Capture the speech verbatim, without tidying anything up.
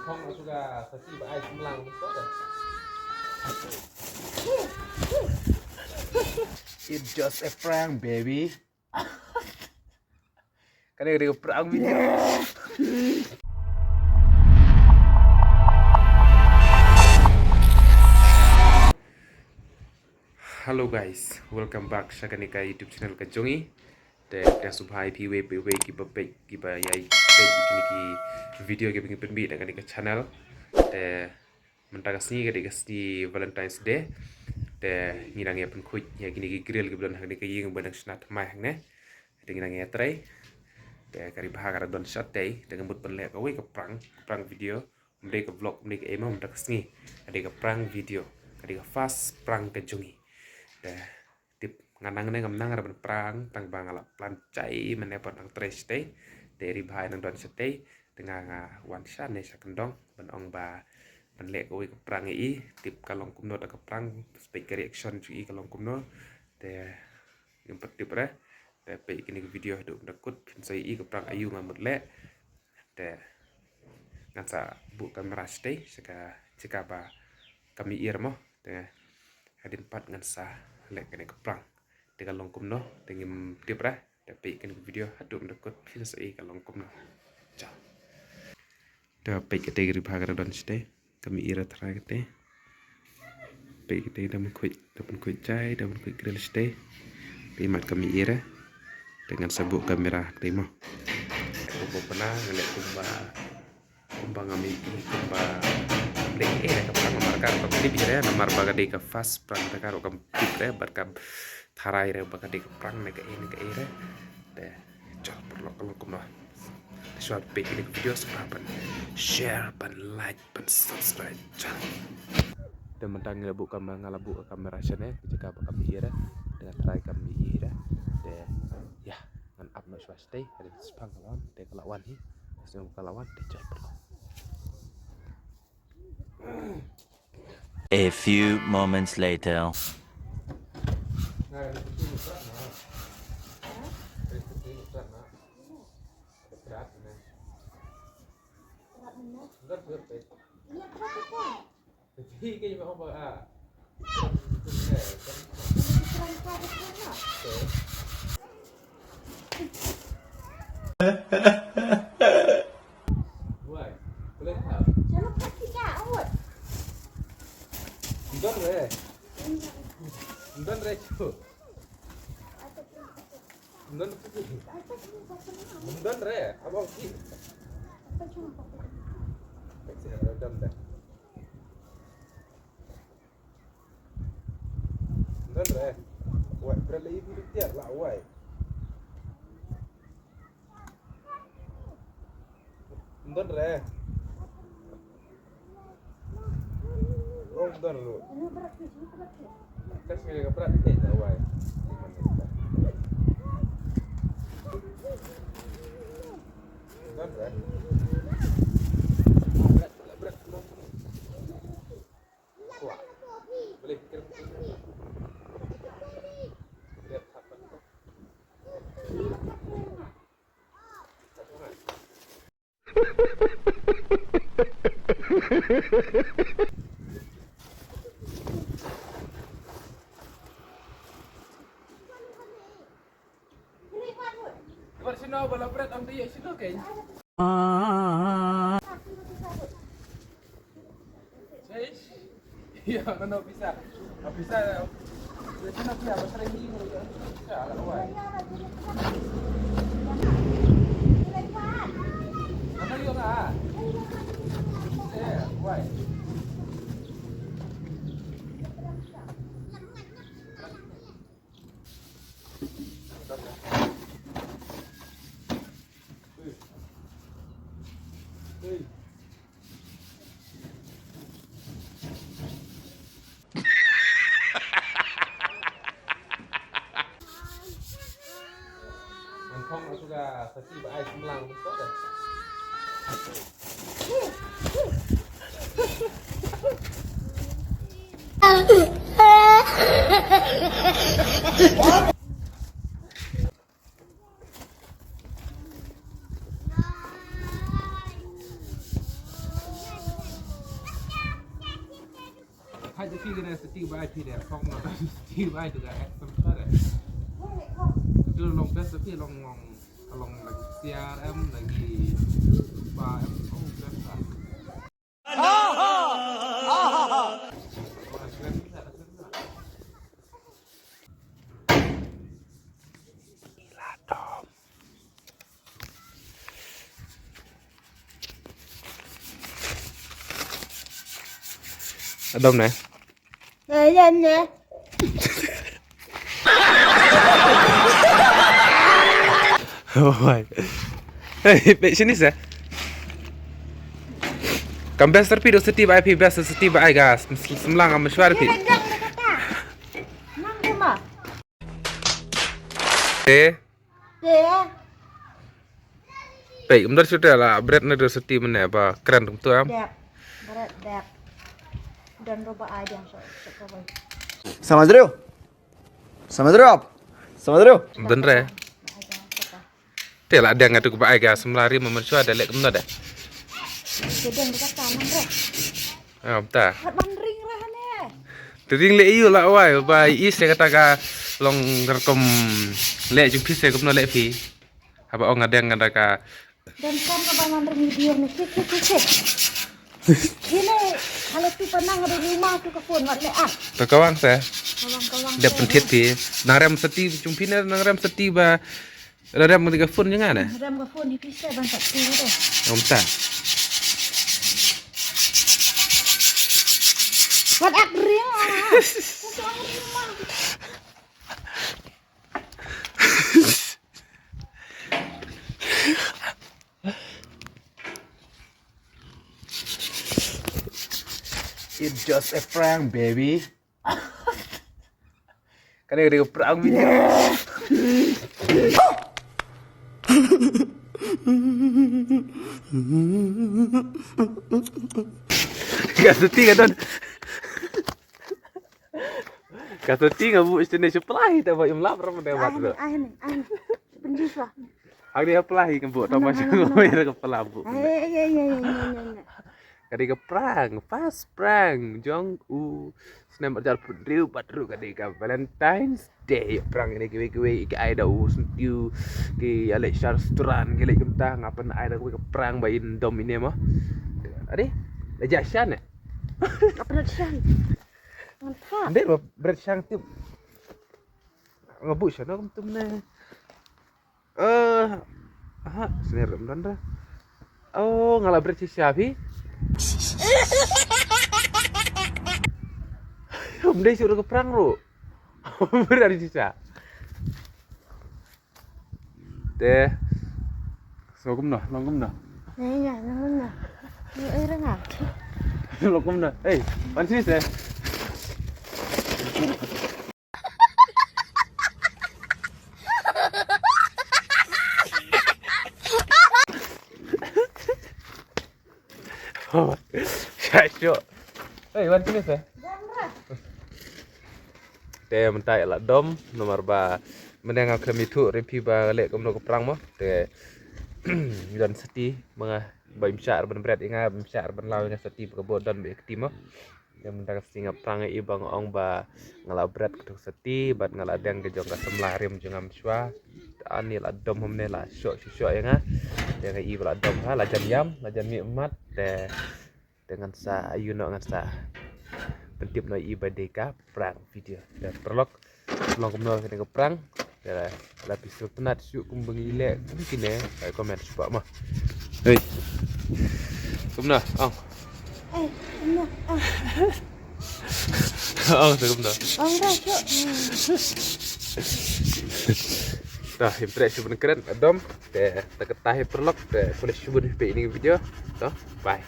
Kong aku ga sasi ba ai semlang betul dah. It's just a prank, baby. Kane ka dei ka prank video. Hello guys, welcome back sha kane ka YouTube channel ka jong ngi. Te nga sngewbha ïa phi wei pa wei kiba peit, kiba ïai peit kine ki video kiba ngi pynmih na kane ka channel. Te mynta ka sngi ka dei ka sngi Valentine's Day. Te ngi dang ïa pynkhuid ïa kine ki grill kiba don ha kane ka ïing ba dang shna thymmai hangne. Te ngi dang ïa trei. Te ka ri bha ka da don shatei, te nga mut ban leh kawei ka prank, ka prank video. Ym dei ka vlog, ym dei ka ei mo mynta ka sngi. Ka dei ka prank video. Ka dei ka first prank ka jong ngi. Te tip nga nang ne ngam nang ruh ban prank, tang ba nga la plan jai mynne pat nang trei shatei. Te ri bha nang don shatei. Te nga nga wan shane sha kyndong ban ong ba ban leh kawei ka prank ïa i. Tip ka long kumno da ka prank. Peit ka reaction jong i ka long kumno. Te ngim pat tip re. Te peit kine ki video haduh ba kut phin sa ïohi ka prank aïu nga mut leh. Te ngan sa buh kamera shatei sha ka jaka ba kam ïohi re mo. Te hadien pat ngan sa leh kane ka prank. Te ka long kumno te ngim tip re. Te peit kane ka video haduh ba kut phin sa ïohi ka long kumno. Ciao. Te peit katei ka ri bha ka da don shatei. Kam ïohi re tharai katei. Peit katei da pynkhuid, da pynkhuid jai, da pynkhuid grill shatei. Te imat kam ïohi re. Te ngan sa buh kamera katei mo. Kumba pynah nga leh kumba, kumba ngam ïohi kumba leh eh ka prank namar ka ruh kam tip ïa re namar ba ka dei ka first prank, te ka ruh kam tip re bad ka tharai re ba ka dei ka prank ne ka ei ne ka ei re. Te jal paralok ka long kumno. Te shuwa peit kine ki video sngewbha ban share, ban like, ban subscribe. Jal. Te mynta nga la buh kamera, nga la buh kamera shane ka jaka ba kam ïohi re. Te nga tharai kam ïohi re. Te ïa ngan ap noh shuwa shatei. Ka dei shaphang ka la wan. Te ka la wan hi. Sngewbha ka la wan te jal paralok. A few moments later. Ym don re. Ym don re shuh. Ym don. Ym don re. Abang ki. Ym don re. Wai, bret la ïa tiar la wai. Ym don re. Ym don re. Ka sngi ka bret ka la wai. Ym don re. Wat sino ba la bret ong dei sino keiñ. Eish. Ya, no, no, bisa. Bisa. Bisa, bisa, bisa, bisa, bisa, ala wai. Ano yung ah? Eh, wai. Ai, phi kane sati ba ai phi de, kong na sati ba ai tu ka ek sam ka de. Tu long best sati long long long lagi siar em lagi ba em oh best lah. Adom ne? Adom ne? Oh my. Hey, pek sini sah. Kam best terpi do seti ba ai phi best seti ba ai gas. Semlang am suar phi. Dia dah kata. Nang kuma. Eh. Te. Pei, um dar shuti la bret na do seti mene ba kren tum tu am. Dep. Bret dep. Dan roba aja so so kawai. समझ रहे हो? समझ रहे हो आप? समझ रहे हो? Dan re. Te la dang atu ba ai ga semlari ma man shuwa da lek kumno da. Kedeng dekat kanan re. Ah, bta. Hat man ring re hane. Te ring le iu la wai ba is le kata ka long ngerkom le jumpi se kumno le phi. Haba ong adeng kata ka. Dan kam ka ba man ring video ni. Kik kik kik kik. Kine kalau tu panang ada lima tu ka phone wat le ah. To kawang se. Kawang kawang. Dia pentit phi. Nang rem seti jumpi ne nang rem seti ba. Ada rem ka phone jeng ana. Rem ka phone di pisa ban tak tu tu. Om ta. Wat ak ring ah. Wat ak ring ah. It's just a prank, baby. Kan dia kena prank video. Ka seti ka don. Ka seti nga bu sini supply ta ba im lap ram da ba. Ah ni, ah ni, ah ni. Penjus lah. Hari apa lah yang buat tamasha kau yang kepala bu. Ai ai ai ai ai ai. Kadi ka prank, first prank jong u snem arjar pudriu patru kadi ka Valentine's Day prank ini kiwi kiwi ki ai da u sentiu ki ale shar sturan ki le kumta ngapan ai da ka prank ba in dom ini mo. Adi, la ja shan eh. Apa nak shan? Ngantha. Ndai ba bret shang tip. Ngabu shan kumtum ne. Eh, ha, sini rem dan dah. Oh, ngala bret shisha phi. Om dei shu ka prank ru. Bret shisha. Te. So kumno, long kumno. Ni ya, long kumno. Ni oi renga. Long kumno. Hey, pan sini se. Shasho. Hey, wan sini se. Te mynta la dom nomor ba mynta nga khlem ithuh ri phi ba leh kumno ka prank mo. Te jan seti mynta ba im shah ban bret ïa nga, im shah ban law ïa nga seti ba ka bot don ba ïa kti mo. Ïa mynta ka sngi nga prank ïa i ba nga ong ba nga la bret ka thuk sati bad nga la deng ka jong ka samla rim jong nga mynshuwa. Ani la dom hom ne la shoh shoh shoh ïa nga. Ïa nga i ba la dom ha la jan ïam la jan mih mat te te ngan sa ayu noh ngan sa pyntip noh ïa i ba dei ka prank video. Te paralok. Long kumno kane ka prank. Te la phi sngewtynnat shuh kumba ngi leh kum kine, ai comment shuh ma. Hei. Kumno ong. Ai kumno ong. Ong te kumno. Ong da shuh. Dah, im treh shuh ban kren adom. Te ta kata hi paralok te pule shuh ban peit ïa kane ka video. To bye.